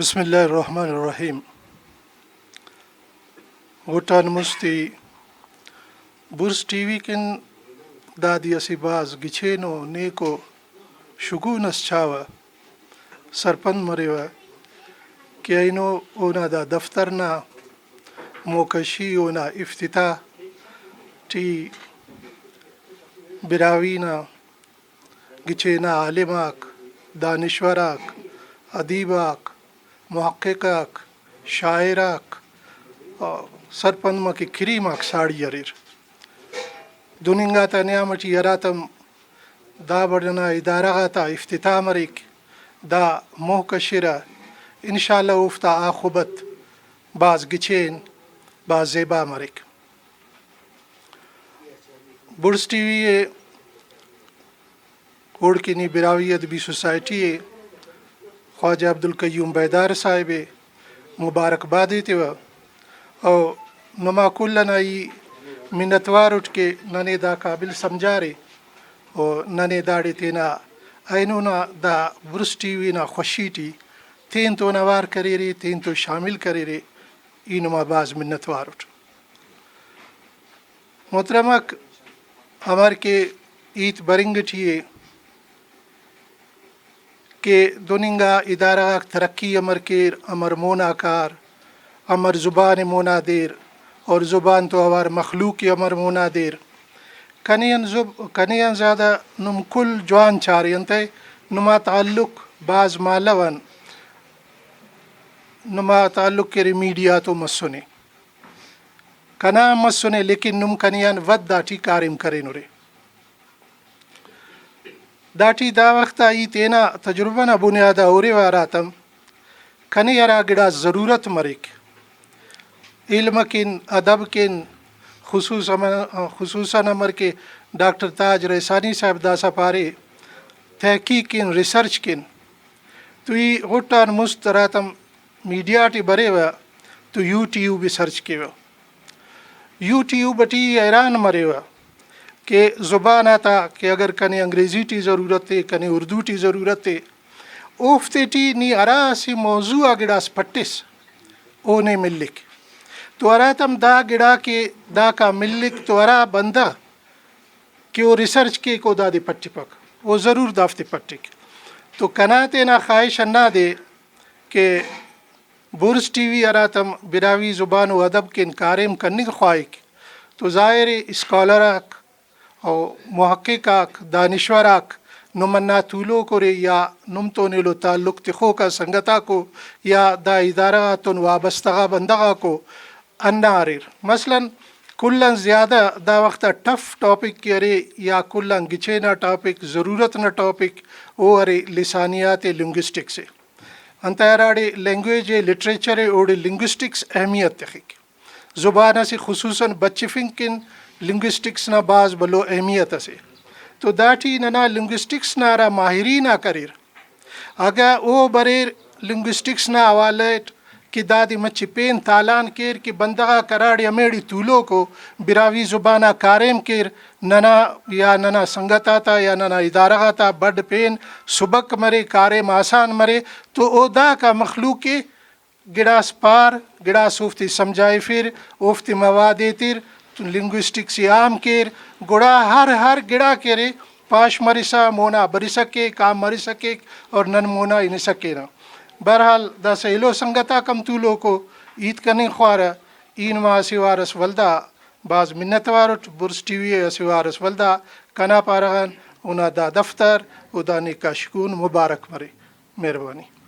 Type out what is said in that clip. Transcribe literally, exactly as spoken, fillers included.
بسم اللہ الرحمن الرحیم۔ غٹ آن مستی بڑز ٹی وی کن دادی اسہ بھاز گچینو نیکو شگون اس چاوہ، سرپند مریوہ کہ اینو اونا دا دفتر نا موکشی، اونا افتتاح ٹی براہوئی نا گچین آ عالم آک، دانشور آک، ادیب آک، محقق آک، شاعر آک، آ، سرپند مہ کہ کریم آک ساڑی اریر۔ دن انگا تا نیام ٹی ہراتم دا وڑ ئنا ادارہ غاتا افتتاح مریک، دا موہ کشرہ، انشاءاللہ اوفتا آخبت بھاز گچین، بھاز زیبا مریک۔ بڑز ٹی وی ءِ اوڑکن ای براہوئی ادبی سوسائٹی ءِ خواجہ عبدالقیوم بیدار صاحب ءِ مبارکباد ایتیوہ، او نما کل ئنا ای منتوار اٹ کہ ننے دا قابل سمجھارے، و ننے داڑے تینا اینو نا دا بڑز ٹی وی نا خوشی ٹی تین تون اوار کریرے، تین تو شامل کریرے، ای نما بھاز منتوار اٹ۔ محترمک، امر کہ ہیت برنگ ٹی ءِ کہ دن انگا ادارہ غاک ترقی امر کیر، امر مونا کار، امر زبان ءِ مونا دیر اور زبان تو اوار مخلوق ءِ امر مونا دیر۔ کنے آن زب-، کنے آن زیادہ نم کل جوان چارے، انتئے نما تعلق بھاز مالو آن، نما تعلق کہ ارے میڈیا تو مسنے۔ کنا ہم مسنے، لیکن نم کنے آن ود داٹی کاریم کرینرے۔ داٹی دا وخت آ ای تینا تجربہ نا بنیاد آ ہُرے و ہراتم کنے ہرا گڑاس ضرورت مریک علم کن، ادب کن، خصوصاً، خصوصاً امر کہ ڈاکٹر تاج رئیسانی صاحب داسہ پارے، تحقیق کن، ریسرچ کن، تو ای غٹ آن مست ہراتم میڈیا ٹی بریوہ تو یوٹیوب ءِ سرچ کیوہ۔ یوٹیوب ٹی حیران مریوہ کہ زبان آتا کہ اگر کنے انگریزی ٹی ضرورت ءِ، کنے اردو ٹی ضرورت ءِ، اوفتے ٹی نی ہرا اسہ موضوع آ گڑاس پٹس، او نے ملک۔ تو ہراتم دا گڑا کہ داکا ملک تو ہرا بندغ کہ او ریسرچ کیک، او دادے پٹپک، او ضرور دافتے پٹک۔ تو کنا تینا خواہش ہندادے کہ بڑز ٹی وی ہراتم براہوئی زبان و ادب کن کاریم کننگ خواہک تو ظاہر ءِ اسکالر آک و محقق آک، دانشور آک نم انا تولوک ارے یا نم تون ایلو تعلق تخوکا سنگت آکو یا دا ادارہ غاتون وابستہ غا بندغ آکو ہندا اریر۔ مثلاً کل آن زیادہ دا وخت آ ٹف ٹاپک کہ ارے یا کل آن گچین آ ٹاپک، ضرورت نا ٹاپک، او ارے لسانیات ءِ، لنگوسٹکس ءِ۔ انتئے ہراڑے لینگویج ءِ، لٹریچر ءِ، اوڑے لنگوسٹکس اہمیت تخک۔ زبان اسہ خصوصاً بچفنگ کن لنگوسٹکس نا بھاز بھلو اہمیت اسے۔ تو داٹی ننا لنگوسٹکس نا ہرا ماہرین آک اریر، اگہ او بریر لنگوسٹکس نا حوالہ اٹ کہ دادے مچہ پین تالان کیر کہ بندغ آک ہراڑے ہمیڑے تولوکو براہوئی زبان آ کاریم کیر، ننا یا ننا سنگت آتا یا ننا ادارہ غاتا بڈ پین سبک مرے، کاریم آسان مرے، تو او داکا مخلوق ءِ گڑاس پار، گڑاس اوفتے سمجھائفر، اوفتے مواد ایتر، لنگوسٹکس ءِ عام کیر، گڑا ہر ہر گڑا کہ ارے پاش مرسا مونا برسہ کیک، عام مرسہ کیک اور نن مونا ہنسہ کینہ۔ بہرحال داسہ ایلو سنگت آک ہم تولوکو ہیت کننگ خوارہ، ای نما اسہ وار ئس ولدا بھاز منت وار اٹ، بڑز ٹی وی ءِ اسہ وار ئس ولدا کنا پارہ غان اونا دا دفتر و دا نیکا شگون مبارک مرے۔ مہربانی۔